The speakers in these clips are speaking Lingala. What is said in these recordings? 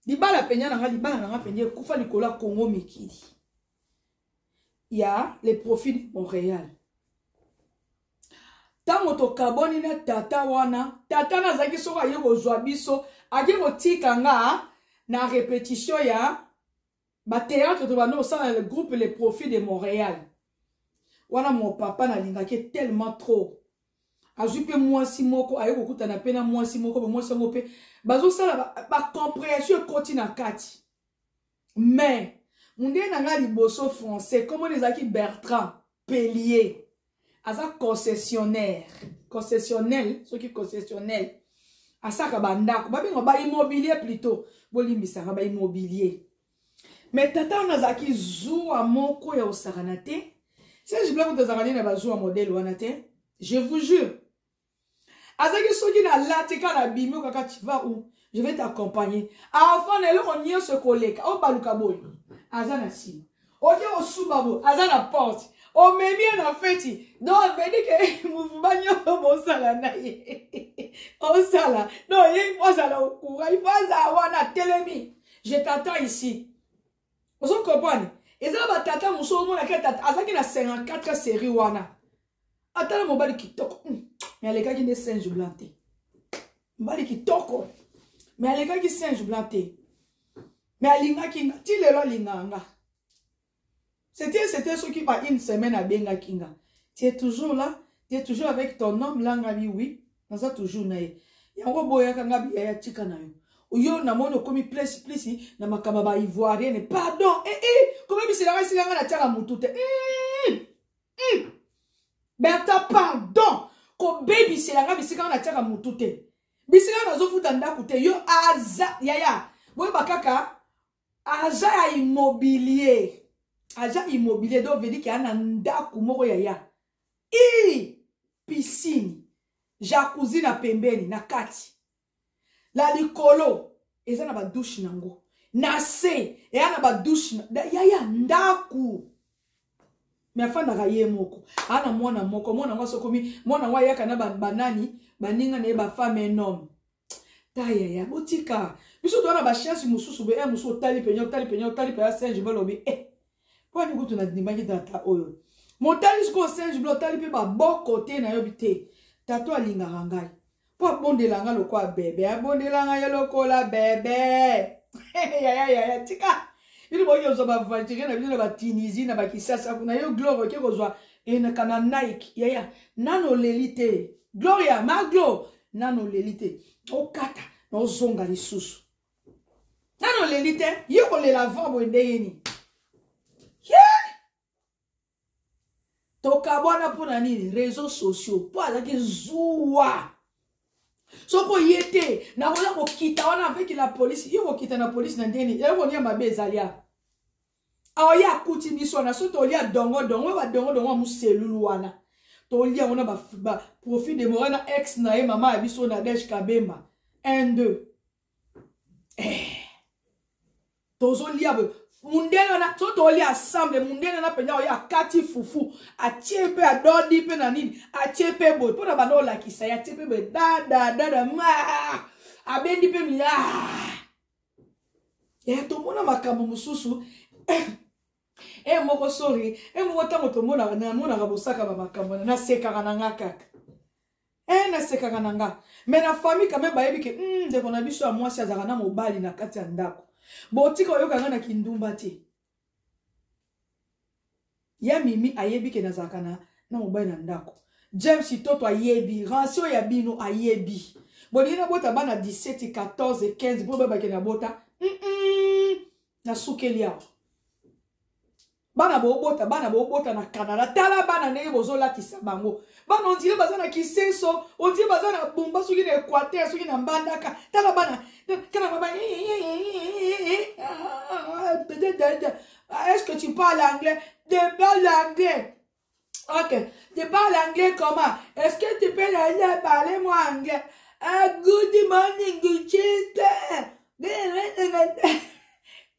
Libala penya na nga, libala na nga penya ekufa likolo ya Congo mikili. Ya le profit de Montréal. Ntango tokabwani na tata wana, tata na azalaki soko aye kozwa biso, ake kotika nga na repetition ya ba théâtre tobanda kosala le groupe le profit de Montréal. Wana mon papa nalingaki tellement trop. Azwi mpe mwasi moko, aye kokutana mpe na mwasi moko, mwasi yango mpe bazosala ba comprehension ekoti na kati. Mais mundele na nga liboso français, kombo ezalaki Bertrand Pellier, aza concessionnaire, concessionnel, soki concessionnel, asaka bandako, babenga ba immobilier plutôt, bolimbisaka ba immobilier. Mais tata wana azalaki zuwa moko ya kosakana te. Serge Blanc kutu azalaka nde na bazuwa modèle wana te, je vous jure. Azalaki soki na lati kaka na bimi kaka, tu vas où? Je vais t'accompagner. Avant na eloko nyonso ekoleka, obaluka boye, aza na nsima. Oke kosuba boye, aza na porte. Omemi ye na feti. Donc, veut dire que mouvement nyonso bosala na ye. Osala. Non, ye il faut azala au courant, il faut azala wana telemi. Je t'attends ici. Ozo comprendre? Eza ba tata mosusu omonaki tata azalaki na 54 série wana. Atala mobali kitoko. Mais alekaki nde singe blanc te. Mobali kitoko. Mais alekaki singe blanc te. Mais alingaki nga, ti lelo alingaka nga. C'était soki ba une semaine abengaki nga. Tu es toujours là? Tu es toujours avec ton homme là? Nga bi oui. Naza toujours na ye. Yango boyaka nga bi yaya tika na yo. Yo namoni okomi place place na makambo ba ivoirienne. Pardon. Eh eh, comment biselaka esika nga na tiaka mutu te. Bertha, pardon. Kobebisela nga bisika nga na tiaka mutu te. Bisika nga nazofuta ndako te. Yo aza yaya. Boyeba kaka agent ya immobilier. Agent immobilier donc veut dire qu'il y a na ndako moko yaya. I piscine, jacuzzi na pembeni na kati. La likolo eza na ba douche nango. Na se eya na ba douche na yaya ndako. Mais afandaka ye moko. Ana mwana moko, mwana ngo sokomi, mwana ngo ayaka na banani, baninga na ye ba femme un homme. Ta yaya, botika. Biso toza na ba chance mosusu boye, mosusu otali penya, otali penya, otali penya singe balobi eh. Pona nini kutu nandimaki tata oyo? Motali sikoyo singe blo otali mpe baboko te nayobi te. Tata alingaka ngai. Po abondela nga lokola bebe, abondela ngai lokola bebe. Yaya yaya tika. Bino boki kozwa ba aventurier na bino na ba Tunisie na ba Kisasa kuna yo Gloria oke kozwa enaka na Nike. Yaya nano oleli te. Gloria, Maglo, nano oleli te. Okata na ozonga lisusu. Nano oleli te, yo kolela avant boye ndenge nini? Yeah! Tokabwana mpo na nini? Réseaux sociaux mpo azalaki zuwa. Soki oye te, nakoya kokita wana avec la police. Yo kokita na police na ndenge nini? Eloko nini mabe ezali awa? Awa ye akuti biso wana, soki tolia dongo dongo, ba dongo dongo ya muselulu wana. Tolia wana ba profit de moral na ex na ye mama ya biso na Nadège Kabemba. 1 2. Tozolia boye. Mundele wana, so tolia ensemble, mundele wana mpenza oyo akati fufu, atie mpe adodi mpe na nini, atie mpe boye, mpo na banda olakisa ye, atie mpe boye, da, da, da, da, ma, abendi mpe mi, ah. Ya, tomona makambo mosusu, moko sorry, moko ntango tomonaka, namonaka bosaka ba makambo wana, nasekaka na nga kaka. Nasekaka na nga. Mais na famille quand même bayebi ke, ndeko na biso ya mwasi azalaka na mobali na kati ya ndako. Botika oyoka nga na kindumba te. Ya Mimi ayebi ke nazalaka na mobali na ndako. James Toto ayebi, rancio ya bino ayebi. Bolingi na bota bana 17, 14, 15 po babake na bota. Nasukeli awa. Bana bobota, bana bobota na Canada. Tala bana ndenge bozolatisa bango. Bana on dirait baza na Kisenso, on dirait baza na Bumba, soki na Équateur, soki na Mbandaka. Tala bana, tala baba. Est-ce que tu parles anglais? Je parle anglais. Ok, tu parles anglais comment? Est-ce que tu peux aller parler moi anglais? Good morning, children.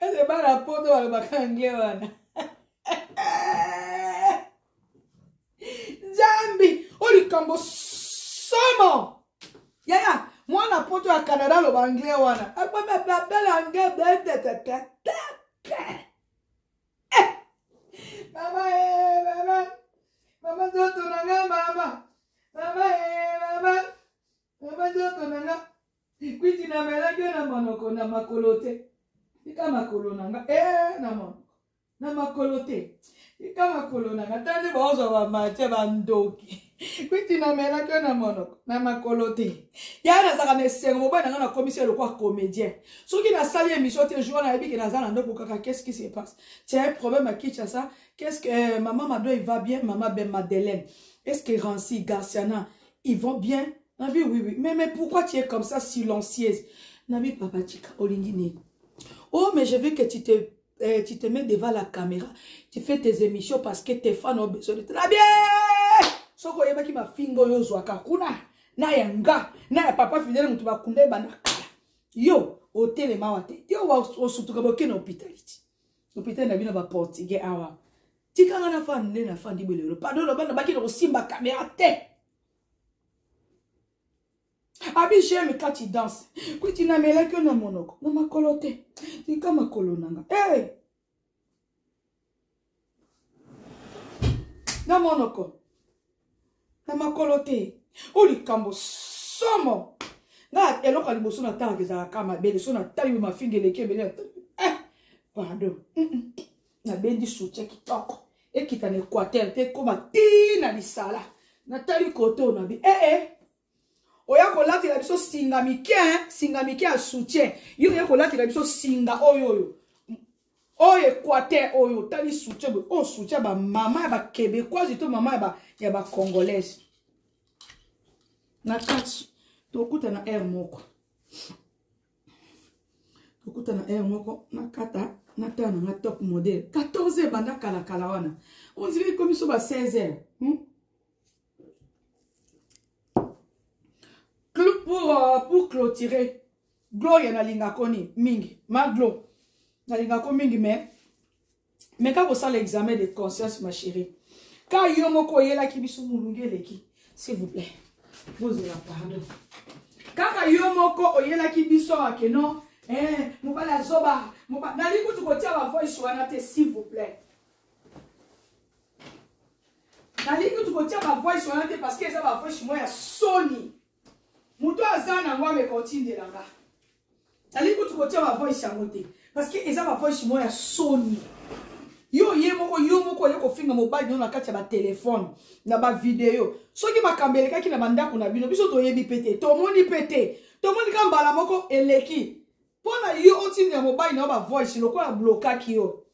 Est-ce que bana poto balobaka anglais wana? Nzambi, o likambo somo. Yaya, mwana poto ya Canada aloba anglais wana. Mama eh, mama. Mama nzoto na nga mama. Mama eh, mama. Mama nzoto na nga. Kwiti na melaki yo na monoko na makolo te. Tika makolo na nga. Eh, na monoko. Na makolo te. Tika makolo na nga. Tala nde baozwa ba matière ba ndoki. Kwiti na melaki yo na monoko na makolo te. Ya nazalaka na esengo mobali na nga nakomisi ye lokola comédien. Soki nasali émission te jour nayebi ke naza na ndoko kaka qu'est-ce qui se passe? Tu as un problème à Kinshasa? Qu'est-ce que euh, maman Mado il va bien? Maman Ben Madeleine. Est-ce que Rancy, Garciana, ils vont bien? Nabi oui oui. Mais mais pourquoi tu es comme ça silencieuse? Nabi papa tika olingi nini? Oh mais je veux que tu te eh, tu te mets devant la caméra, tu fais tes émissions parce que tes fans ont besoin de toi. Nabi soko oyebaki mafinga oyo ozwaka kuna na ya nga na ya papa fidèle moto bakunda ye banda kala yo otelema awa te yo osutuka boke na hôpital ti hôpital na bino baportugais awa tika nga nafanda nde nafandi boye lelo pardon loba nabaki na kosimba kamera te Abi j'aime quand tu danses. Kwiti na melaki yo na monoko, na makolo te. Tika makolo na nga. Hey! Na monoko. Na makolo te. O likambo somo. Nga eloko ya liboso na talaka ezalaka mabele, so na tali mafinga eleki ebele na tali. Eh, pardon. Mm -mm. Nabendi soutien kitoko. Ekita na Equateur te ekoma ti na lisala. Natali kote oyo nabi eh eh oya kolatela biso singa mike singa mike ya soutien yo oya kolatela biso singa oyo oyo oyo equateur oyo otali soutien boye oyo soutien ba mama ya ba québécoise to mama ya ba congolaise na kati tokutana heure moko tokutana heure moko nakata natala nanga top modèle 14 heures banda kalakala wana ondire ekomi so ba 16 heures hmm? Pour, euh, pour clôturer gloria nalingako nini mingi maglo nalingako mingi mais meka kosala examen de conscience ma chérie ka yo moko oyelaki biso molunge eleki s'il vous plaît bozela pardon kaka yo moko oyelaki biso ake non eh, mobali azoba nalingi kutu kotia bavoice wana te s'il vous plaît nalingi kutu kotia bavoice wana te parce que eza bavoice moko ya soni moto aza nango ameka otindela nga nalingi kutu kotia bavoice yango te parce que eza bavoice moko ya soni yo ye moko yo moko oye kofinga mobali no na kati ya batelefone na bavideo soki makambo elekaki na bandako na bino biso toyebi mpe te tomoni mpe te tomoni ka mbala moko eleki mpo na yo otindela mobali na yo bavoice lokola blokaki yo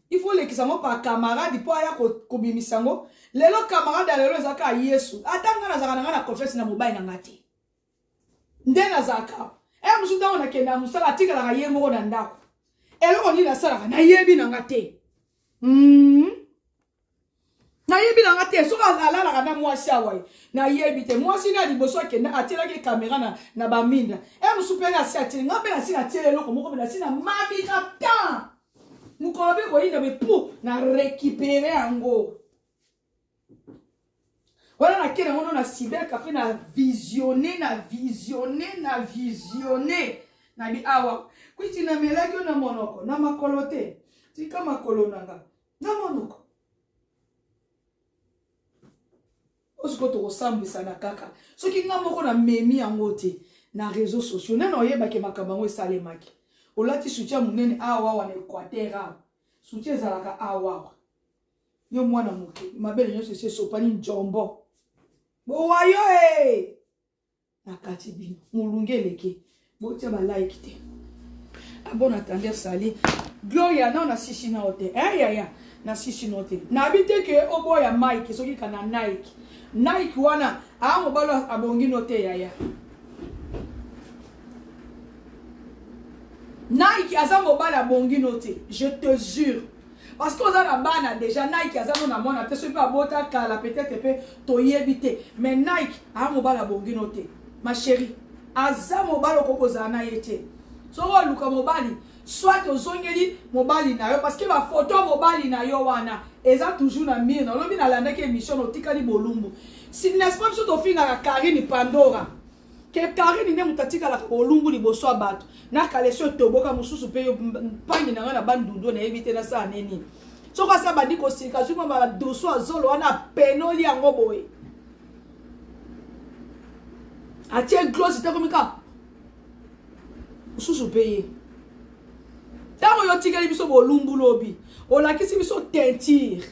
il faut olekisa yango par camarade mpo aya kobimisa yango lelo camarade ya lelo eza kaka yesu ata ngai nazalaka na ngai na confiance na mobali na ngai te nde nazalaka e mosusu ntango nakenda mosala atikalaka ye moko na ndako eloko nini nasalaka nayebi na ngai te mm. Nayebi na nga te soki alalaka na mwasi awa ye nayebi te mwasi na liboso akenda atielaki kamera na, na baminda e mosusu mpe nasi atieli nga mpe nasi natieli eloko moko mpe nasi na mabika tan mokolo mpe koyinda me pu na récupere yango wana nakei yango no na cyber cafe na visionne na visionne na visionne nabi awa kwiti namelaki yo na monoko na makolo te tika makolo na nga na monoko osiko tokosambwisana kaka soki nga moko namemi yango te na réseau sociaux nani oyebaki makambo yango esalemaki olati soutien monene awa na équateur awa soutien ezalaka awawa yo mwana moke mabele nyonso esi esopani njombo bowayo e eh! Na kati bino molunge eleki botia ba like te a bon attendeur sali gloria nao nasisi nao te eh, yaya nasisi nao te nayebi te ke oboya mike soki kana nike nike wana aa mobali abongi no te yaya nike aza mobali abongi no te je te jure parce que oza na bana déjà Nike aza no na mwana te soki mpe abota kala peut-être mpe toyebi te mais Nike aa mobali abongi no te ma chérie aza mobali okoki kozala na ye te soki oluka mobali soit ozongeli mobali na yo parce que bafoto ya mobali na yo wana eza toujours na mire na olobi nalandaki émission na otikali bolumbu si n'est-ce pas biso tofingaka Karine Pandora ke Ke Karine nde moto atikalaka bolumbu liboso ya bato na kaleso etoboka mosusu mpe yo mpangi na ngai na bandundu nayebi te nasala nini. Soki asa bandi kosika azwi mwa badusu azolo wana apenoli yango boye atie glose te komi kaka mosusu mpe ye ntango yo otikeli biso bolumbu lobi olakisi biso teinture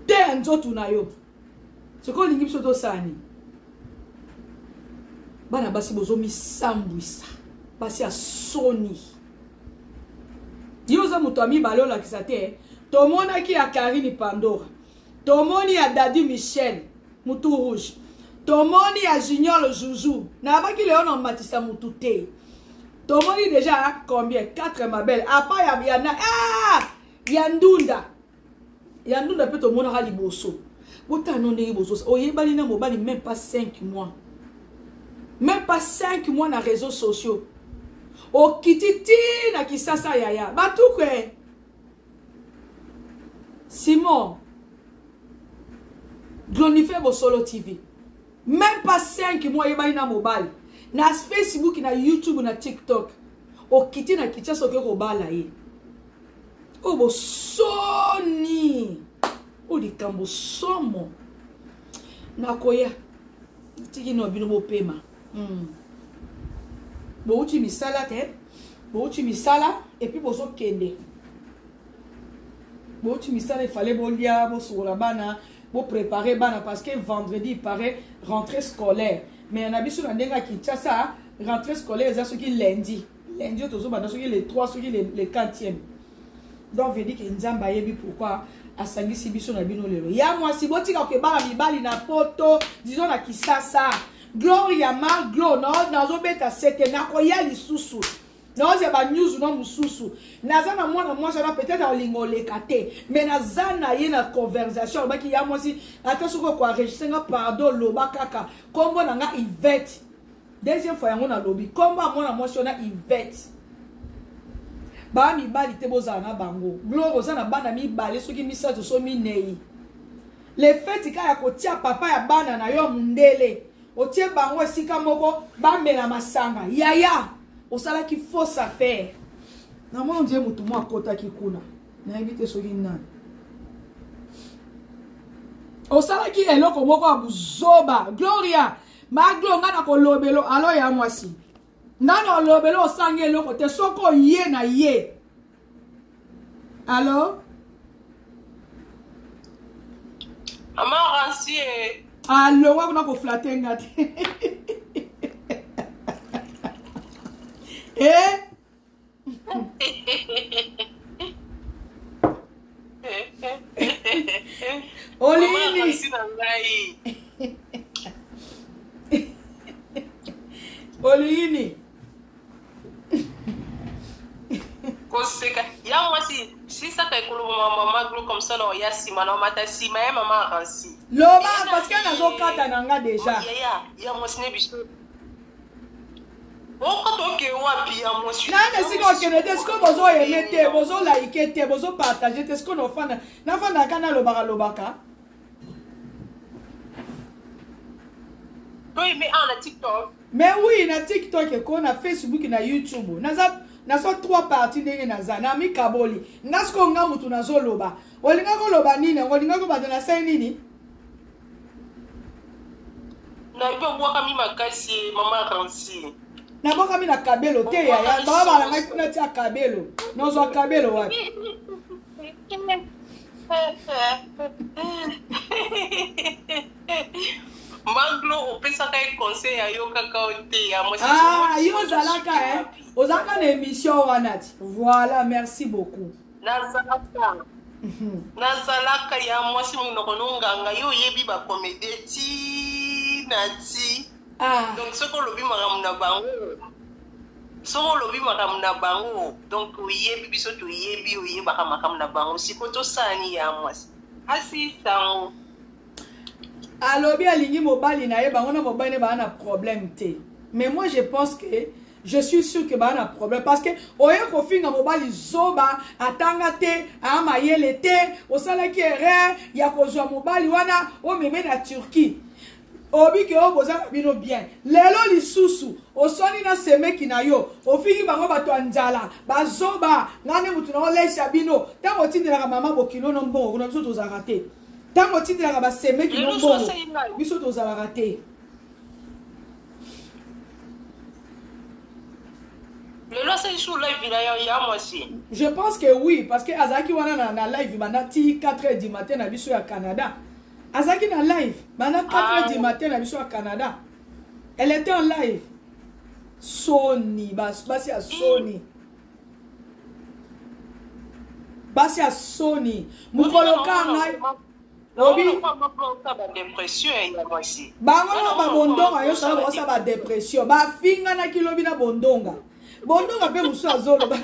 te ya nzoto na yo sikoyo olingi biso tosala nini? Bana basi bozomisambwisa, basi ya soni. Yo oza moto ya mibale olakisa te. Tomonaki ya Karine Pandora, tomoni ya Dadi Michel mutu rouge, tomoni ya Junior Zuzu nayabaki leo na matisa mutu te. Tomoni déjà combien? 4 mabele apa ya, ya, na, ah! ya ndunda ya ndunda mpe tomonaka liboso. Botala no ndenge bozosa oyebani na mobali même pas 5 mois, même pas 5 mois na réseaux sociaux, okiti ti na Kisasa yaya batukwe Simon Glonife Bosolo TV, même pas 5 mois oyebani na mobali na Facebook, na YouTube, na TikTok, okiti na Kinshasa okoki kobala ye. Oyo bosoni, oyo likambo somo. Nakoya natiki no bino bopema. Bouti misala te, bouti misala et puis bozokende, bouti misala efale bolia, bosokola bana, boprépare bana parce que vendredi il paraît rentrée scolaire. Mais na biso na ndenge ya Kinshasa, rentrée scolaire eza soki lundi, lundi oyo tozobanda, soki le 3, soki le 4e. Donc veut dire que Nzambe ayebi pourquoi asangisi biso na bino lelo. Ya mwasi, botika kokebala mibali na poto, disons na Kisasa. Gloria Maglo, nazobeta sete, nakoya lisusu naozela banews no mosusu. Naza na mwana mwasi wana, peut-être alinga oleka te, mais naza na ye na conversation. Alobaki ya mwasi, ata soki okoenregistre nga, pardon, loba kaka nkombo na nga Ivete. Deuxième fois yango nalobi nkombo ya mwana mwasi wana Ivete. Baa mibali te, bozala na bango. Gloire, oza na bana mibale, soki misato, so minei. Le fait kaka ya kotia papa ya bana na yo mundele, otie bango esika moko bamela masanga, yaya osalaki fausse affaire. Namoni ondie motu mo akotaki kuna, nayebi te soki nani. Osalaki eloko moko ya buzoba. Gloria Maglo, nga na kolobelo alo ya mwasi, nga na olobelo osangi eloko te soki oye na ye alo. Mama Rancie. Alongwa kuna koflate nga te. Eh? Olingi Rancie na ngai. Olingi Koseka ya mwasi sisaka ekoloba mama Glo comme ça na oya nsima na omata nsima ya mama Rancie. Loba parce que nazokata na nga déjà. Yaya ya mwasi ne biso okota oke wapi ya mwasi? Nani esika okende te. Sikoyo bozoyeme te, bozolaike te, bozopartage te. Sikoyo nofanda nafandaka nalobaka lobaka. Toyeme awa na TikTok. Mais oui, na TikTok eko, na Facebook, na YouTube. Naza naza trois parties ndenge naza na mikaboli nga. Sikoyo nga mutu nazoloba, olinga koloba nini yango? Olinga kobanda na sai nini? Nayebi obwakami makasi, mama Ranci. Nabwakami na kabelo te yaya, babala ngai kuna tia kabelo, nazwa kabelo wapi? Maglo, opesaka ye conseil ayokaka yo te ya mwasi. Ah, yo ozalaka eh? Ozalaka na émission wana ti. Voilà, merci beaucoup. Nazalaka, nazalaka ya mwasi. Monoko nonganga, yo oyebi bacomédie ti na ti. Ah. Donc soki olobi makambo na bango, soki olobi makambo na bango, donc oyebi biso toyebi oyebaka makambo na bango. Sikoyo tosala nini ya mwasi asisango? Alobi alingi mobali na ye, bango na mobali ne baa na problème te. Mais moi je pense que je suis sûr que baa na problème parce que oye kofinga mobali zoba, atanga te, aa mayele te, osalaki erreur ya kozwa mobali wana omeme na Turquie. Obi ke oyo boza na bino bien. Lelo lisusu oswani na semeki na yo, ofingi bango bato ya nzala, bazoba, ngai nde motu na olesa bino. Ntango otindelaka mama bokilo no mbongo kuna biso tozalaka te. Ntango otindelaka basemeki no mbongo biso tozalaka te. Lelo asali su live na ya, ya mwasi. Je pense que oui, parce que azalaki wana na, na live banda ti 4 heures du matin na biso ya Canada. Azalaki na live banda 4 heures du matin na biso ya Canada. Elle était en live. Soni, basi ya soni. Basi ya soni. Mokolo ka ngai obi bango na babondonga nyonso wana bakosa badepression bafinganaki lobi na bondonga bondonga mpe mosusu azoloba.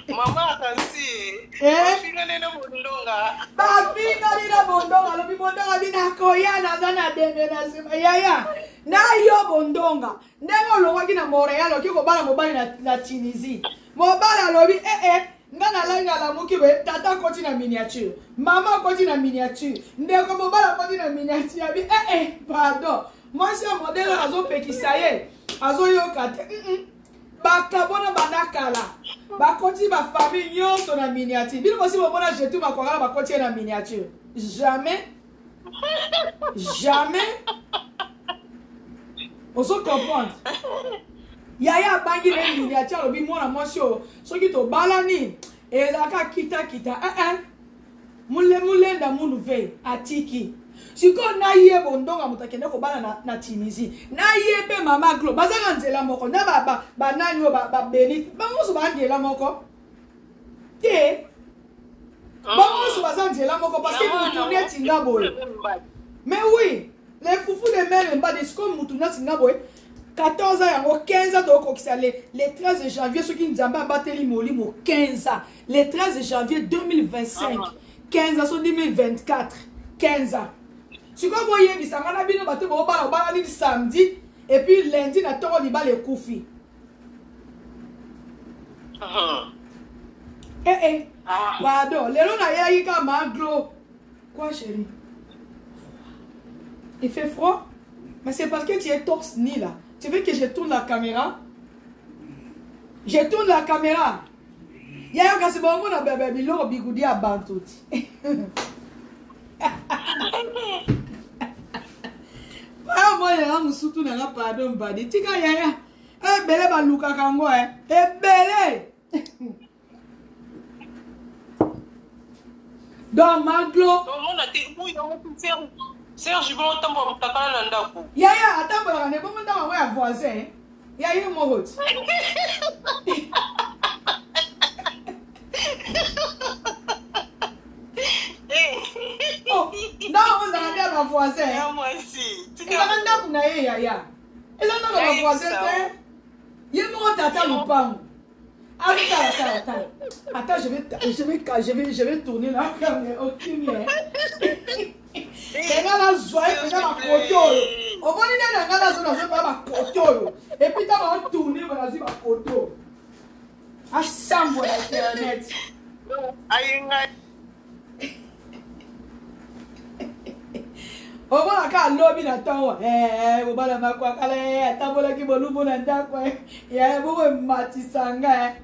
Mama akansi bafingani na bondonga, bafingani na bondonga. Alobi bondonga binakoya naza na déménagement yaya na yo bondonga ndenge olongwaki na Montréal oki kobala mobali na, na Tunisie. Mobali alobi eh eh nga nalali nalamuki boye, tata akoti na miniature, mama akoti na miniature, ndeko mobali akoti na miniature, abi eh eh pardon, mwasi ya modele azopekisa ye azoyoka te. Bakabona banda kala bakoti bafamille nyonso na miniature. Bino bosi bomona jetu makwakala bakoti ye na miniature? Jamais, jamais. Ozo comprendre? Yaya abangi na miniature, alobi mwana mwasi oyo soki tobalani ezalaka kitakita eh, eh. Mule mulenda munu ve atiki sikoyo na ye bondonga moto akende kobala na, na Tunisie na ye mpe mama Glo bazaka nzela moko na banani oyo babenite bango nyonso baa nzela moko te, bango nyonso baza nzela moko parce que mutu neti nga boye. Mais oui, les fufu de meme mbadi. Sikoyo mutu neti nga boye, 14 ans yango 15 ans tokokisa le 13 janvier soki Nzambe abateli molimo, 15 ans le 13 janvier 2025, 15 ans so 2024, 15 ans. Sikoyo boyebisa nga na bino bato bobala obala nini samedi et puis lundi na ntongo libala ekufi. Eh eh, pardon, lelo nayelaki kaka maglo. Quoi chérie? Il fait froid? Mais c'est parce que tu es torse nu là. Tu veux que je tourne la caméra? Je tourne la caméra. Yaya kasi bomona bebe biloko bigudi ya bantu ti. Oyo moi yanga mosutu nanga pardon mbadi tika yaya ebele balukaka yango e ebele. Donc maglo omona te Serge bongo otambola motakala na ndako. Yaya atambolaka nde bongo ndako yango ya voisin ya ye moko ti. Ndako yango ezalaka nde ya bavoisin, ezalaka ndako na ye yaya, eza ndako ya bavoisin te, ye moko tata lopango. Attends, attends, attends. Attends, je vais, je vais, je vais, je vais tourner la caméra. Ok, mais. Nga nazwa ye mpenza bakote oyo omoni nde na nga nazo nazwa mpenza bakote oyo et puis ntango aotourne bo nazwi bakote oyo asambwa na internet. Omonaka alobi na ntongo mobala makwakala atambolaki bolumbu na ndako ya bongo ematisa nga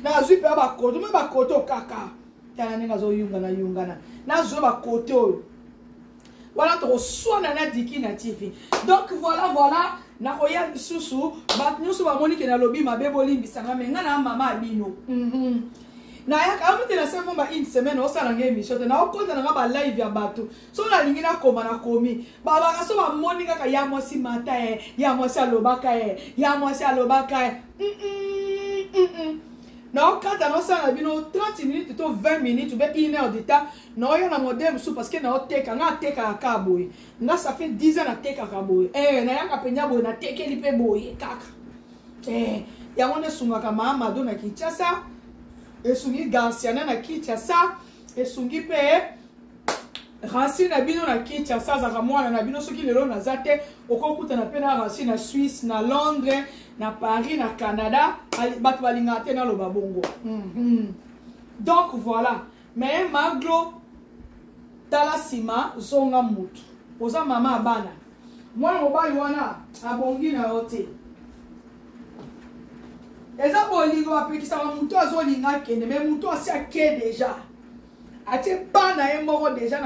nazwi mpe bakoto me bakoto kaka tala ndenge azoyungana yungana nazwi bakote oyo wana tokoswana na Diki na TV. Donc voilà, voilà, nakoya lisusu. Bato nyonso bamoni ke nalobi mabe bolimbisanga me nga na mama ya bino. Nayaka amu te nasali mwa ba une semaine osala nga émission te, naokota nanga balive ya bato. So nalingi nakoma nakomi babaka so bamoni kaka ya mwasi mata e ya mwasi alobaka e ya mwasi alobaka e naokata naosala na bino 30 minutes to 20 minutes ou bien 1 heure de temps. Naoya na modèle mosusu parce que naoteka nga atekaka kaka boye. Nga ça fait 10 ans natekaka boye, nayaka mpenza boye, natekeli mpe boye kaka. Yango nde esungaka Maamado na Kinshasa, esungi Garciana na Kinshasa, esungi mpe Racine na bino na Kinshasa azalaka mwana na bino. Soki lelo naza te, okokutana mpe na Racine na Suisse, na Londres, na Paris, na Canada. Bato balingaka te naloba bongo. Donc voilà. Mais Maglo, tala nsima, zonga mutu, oza mama ya bana. Mwana mobali wana abongi na yo te. Eza bolingo, bapekisaka motu azolinga akende, mais motu asi ake deja, atie bana ye moko deja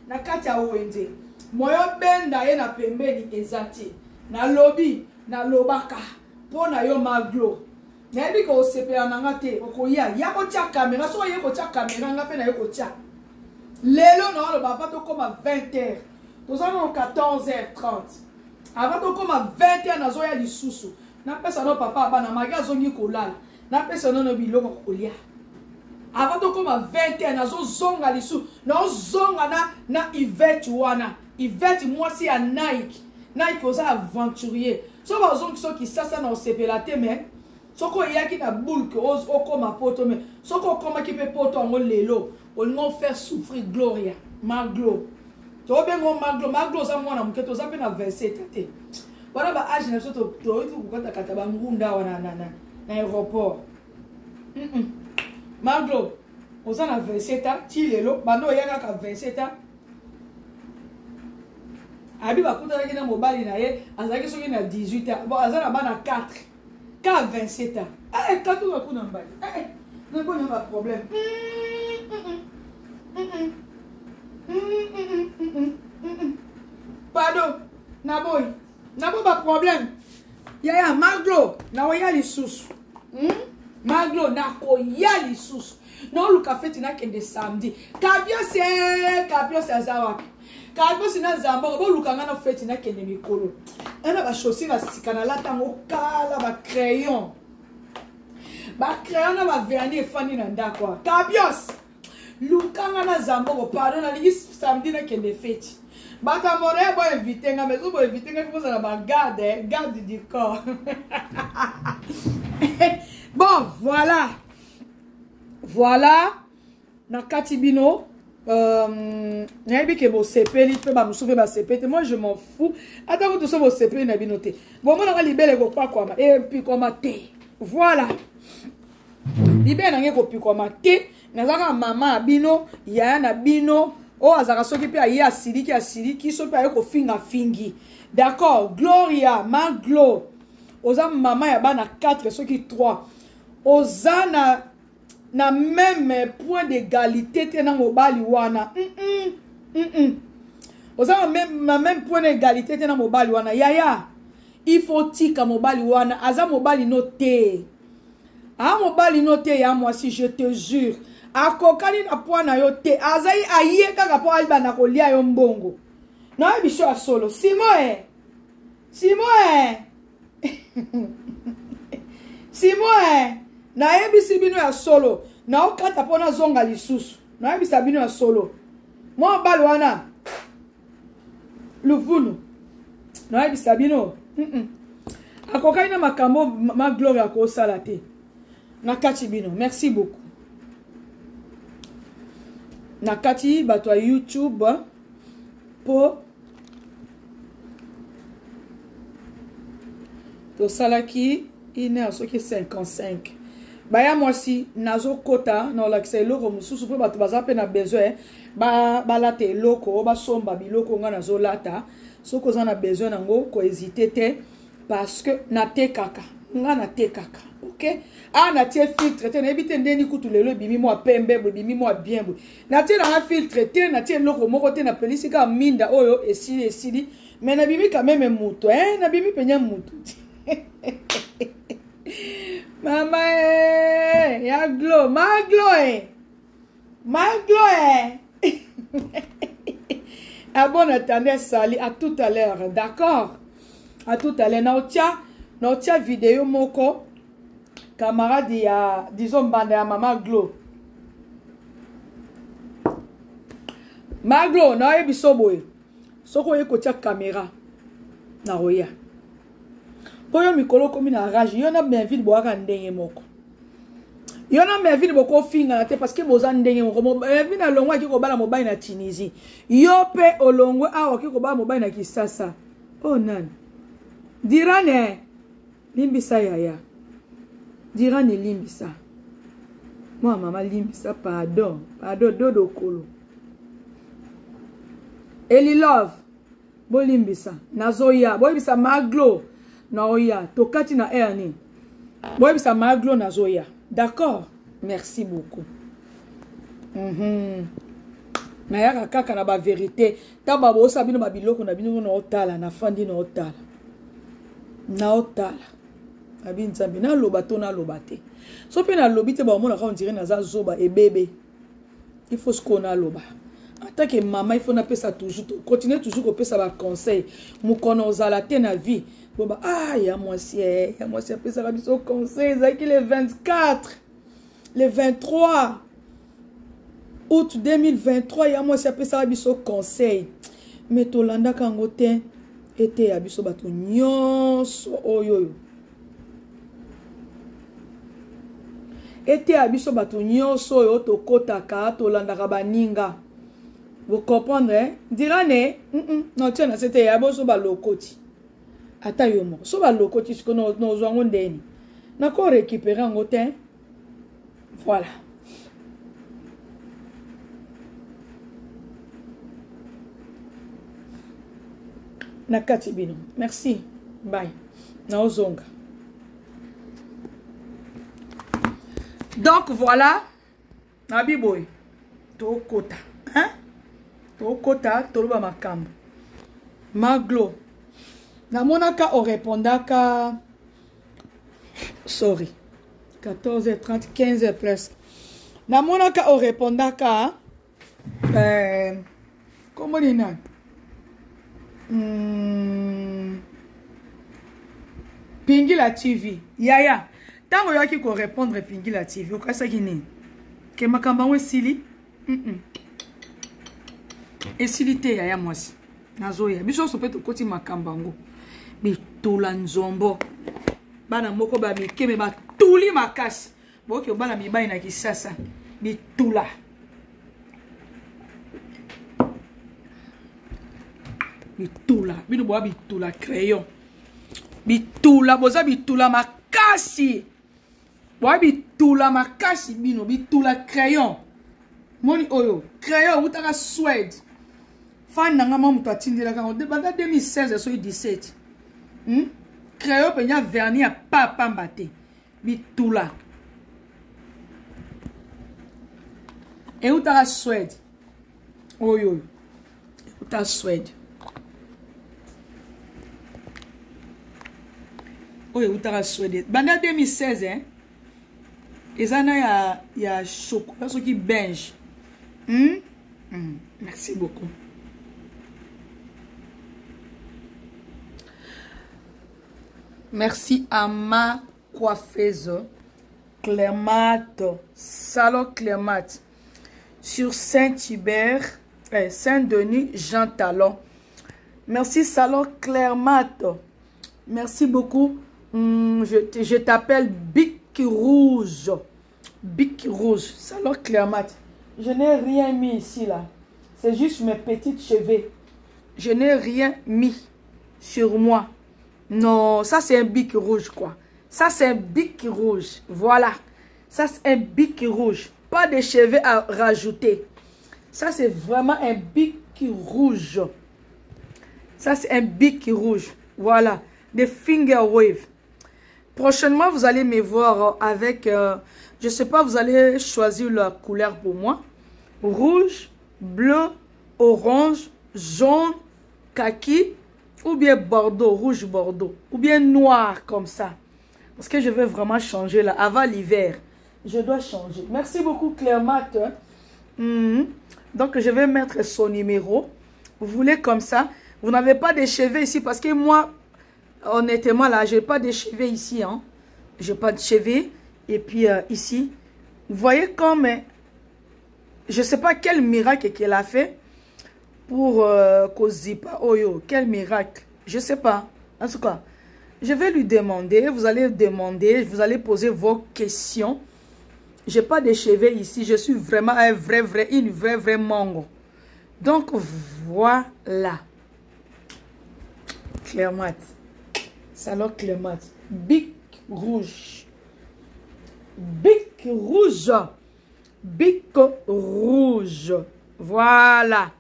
na kati ya wenze. Moyo benda ye na pembeni eza te. Nalobi, nalobaka mpo na yo Maglo, nayebi ke osepela na nga te. Okoya ya kotia kamera. Soki oye kotia kamera, nga mpe naye kotia. Lelo naoloba avant tokóma 20 heures, toza nano 14 heures 30. Avant tokóma 20 heures, nazoya lisusu, napesa no papa bana magi azongi kolala, napesa nono biloko kolia. Avant tokóma 20 heures, nazozonga lisusu, nazozonga na Ivete wana, Ivete mwasi ya Nike. Nike, oza aventurier. So bazongi so Kisasa na osepela te, mais soki oyaki na bulke okóma Poto, mais soki okómaki mpe Poto yango lelo, olingi ofaire souffrir Gloria Maglo. Tobengo Maglo. Maglo, oza mwana moke, toza mpe na 27 te. Wana ba age na biso, toyoki kokatakata bangunda awa na aéroport. Maglo, oza na 27 ans ti lelo, bando oya kaka 27 ans. Abi bakutanaki na mobali na ye, azalaki soki na 18 ans. Bon, aza na bana 4 ka 27 ans. Eh, katuka kuna mbali. Eh, nabona baproblème. Pardon, naboyi, naboyi baproblème. Yaya Maglo, nakoya lisusu. Maglo, nakoya lisusu, naoluka feti, nakende samedi. Kabiose, Kabiose aza wapi? Kabiose na Zamboko, boluka nga na feti, nakende mikolo ena. Bachaussure ya sika nalata yango kala, bacrayon, bacrayon na bavernis efandi na ndako. Kabios, lukanga na Zamboko, pardon, nalingi samedi nakende feti. Bato ya Montréal, boinvite nga, mais so boinvite nga, bozala bagarde, garde du corps. Bon, voilà, voilà, na kati bino. Nayebi ke bosepeli mpe, bamosusu mpe basepeli te. Moi, je m'en fous. Ata kutu so bosepeli na bino te, bomonaka libele ekokwakwama, epikwama te. Voilà, libele nange ekopikwama te. Naza kaka mama na bino, yaya na bino oyo azalaka. Soki mpe aye asiliki, asiliki. Soki mpe aye kofinga, fingi. D'accord. Gloria Maglo, oza mama ya bana 4 soki 3, oza na même point d'égalité te na mobali wana. Oza na même point d'égalité te na mobali wana. Yaya, il faut tika mobali wana, aza mobali no te, aa mobali no te. Ya mwasi, je te jure, akokani na poids na yo te. Azali aye kaka mpo ayebanda kolia yo mbongo. Nayebi biso ya solo. Simo e, Simo e, Simo e, nayebisi bino ya solo. Naokata mpo nazonga lisusu, nayebisa bino ya solo. Mwa mobali wana luvunu, nayebisa bino, Akokani na makambo ma Gloire akosala te. Na kati bino, merci beaucoup. Na kati bato ya YouTube, mpo tosalaki 1 heure soki 55. Baya mwasi, nazokota na olakisa eloko mosusu mpo bato baza mpe na besoin balata eloko, basomba biloko nga nazolata. Soki oza na besoin nango, kohésite te, parce que natekaka, nga natekaka. Ok, awa natie filtre te, nayebi te ndeni kutu lelo ebimi mwa pembe boye, ebimi mwa bien boye. Natie nanga filtre te, natie eloko moko te, napelisi kaka minda oyo esili, esili. Mais nabimi quand même moto, eh? Nabimi penya moto. Mama eh, ya Glo, ma Glo eh. Ma Glo eh. À bon attendez, sali à tout à l'heure, d'accord? À tout à l'heure. Na otia vidéo moko, camarade ya, disons, mbanda ya mama Glo. Maglo, nayebi so boye. Soki oye kotia caméra, nakoya. Mpo yo mikolo okomi na rage, yo na Benville boyaka ndenge moko. Yo na Mervine bokofingana te parce que boza ndenge moko. Mervine alongwe aki kobala mobali na Tunisie. Yo pe olongwe awa oki kobala mobali na Kisasa. Oh nani? Dirane limbisa yaya. Dirane limbisa. Mwa mama limbisa pardon. Pardon dodo kolo. Eli love. Bolimbisa nazoya boyebisa maglo naoya tokati na air nini boyebisa maglo nazoya d'accord merci beaucoup mm -hmm. nayaka kaka na baverité ntango babosa bino babiloko na bino naotala nafandi naotala naotala abi nzambe naloba to naloba te so mpe nalobi te baomonaka ondire naza zoba ebebe il faut sikoyo naloba en tant que mama il faut napesa toujours continue toujours kopesa baconseil mokono ozala te na vie boba ah ya mwasi eh, ya mwasi apesaka biso conseil ezalaki le 24 le 23 août 2023 ya mwasi apesaka biso conseil me tolandaka yango te eteya biso bato nyonso oyo oyo eteya biso bato nyonso oyo tokotaka tolandaka baninga bocomprendre eh? ndirane mm -mm, naotia na se te ya boso balokoti ata yo moko so balokoti siko nozwa yango ndeni nako récupere yango te voilà na kati bino merci bye naozonga donc voilà nabi boye tokota hein? Tokota toloba makambo maglo namonaka orepondaka sorry 14h30 15h presque namonaka orepondaka eh, kombo nini nani Pingila TV yaya ntango oyaki korépondre Pingila TV okasaki nini ke makambo yango esili Esili te yaya mwasi nazoya biso nyonso mpe tokoti makambo yango bitula nzombo bana moko bamike me batuli makasi boyoki obala mibali na kisasa bitula bitula bino boya bitula crayon bitula boza bitula makasi boya bitula makasi bino bitula crayon moni oyo crayon ewutaka Suède fan na nga mwa moto atindelaka yango banda 2016 soki 17 Crayon mpenza vernis ya pa pamba te bitula eutaka Suède oyo oyo euta Suède oyo eutaka Suède banda 2016 hein? Eza na ya chocolat soki benge Merci beaucoup. Merci à ma coiffeuse Clermat, Salon Clermat, sur Saint-Hubert, Saint-Denis, Jean Talon. Merci Salon Clermat. Merci beaucoup. Je t'appelle Bic Rouge. Bic Rouge, Salon Clermat. Je n'ai rien mis ici là. C'est juste mes petites cheveux. Je n'ai rien mis sur moi. Non, ça c'est un bic rouge quoi. Ça c'est un bic rouge. Voilà. Ça c'est un bic rouge. Pas de cheveux à rajouter. Ça c'est vraiment un bic rouge. Ça c'est un bic rouge. Voilà. Des finger wave. Prochainement, vous allez me voir avec, je sais pas, vous allez choisir la couleur pour moi. Rouge, bleu, orange, jaune, kaki, ou bien bordeaux, rouge bordeaux, ou bien noir comme ça. Parce que je veux vraiment changer là, avant l'hiver. Je dois changer. Merci beaucoup Clermat. Donc, je vais mettre son numéro. Vous voulez comme ça. Vous n'avez pas de cheveux ici parce que moi, honnêtement, là, j'ai pas de cheveux ici. Hein. J'ai pas de cheveux. Et puis, ici, vous voyez comme, je sais pas quel miracle qu'elle a fait pour Kozipa Oyo. Quel miracle. Je sais pas. En tout cas, je vais lui demander. Vous allez demander. Vous allez poser vos questions. J'ai pas de cheveux ici. Je suis vraiment un vrai, vrai, une vraie, vraie mongo. Donc, voilà. Clermat. Salon Clermat. Bic rouge. Bic rouge. Bic rouge. Voilà.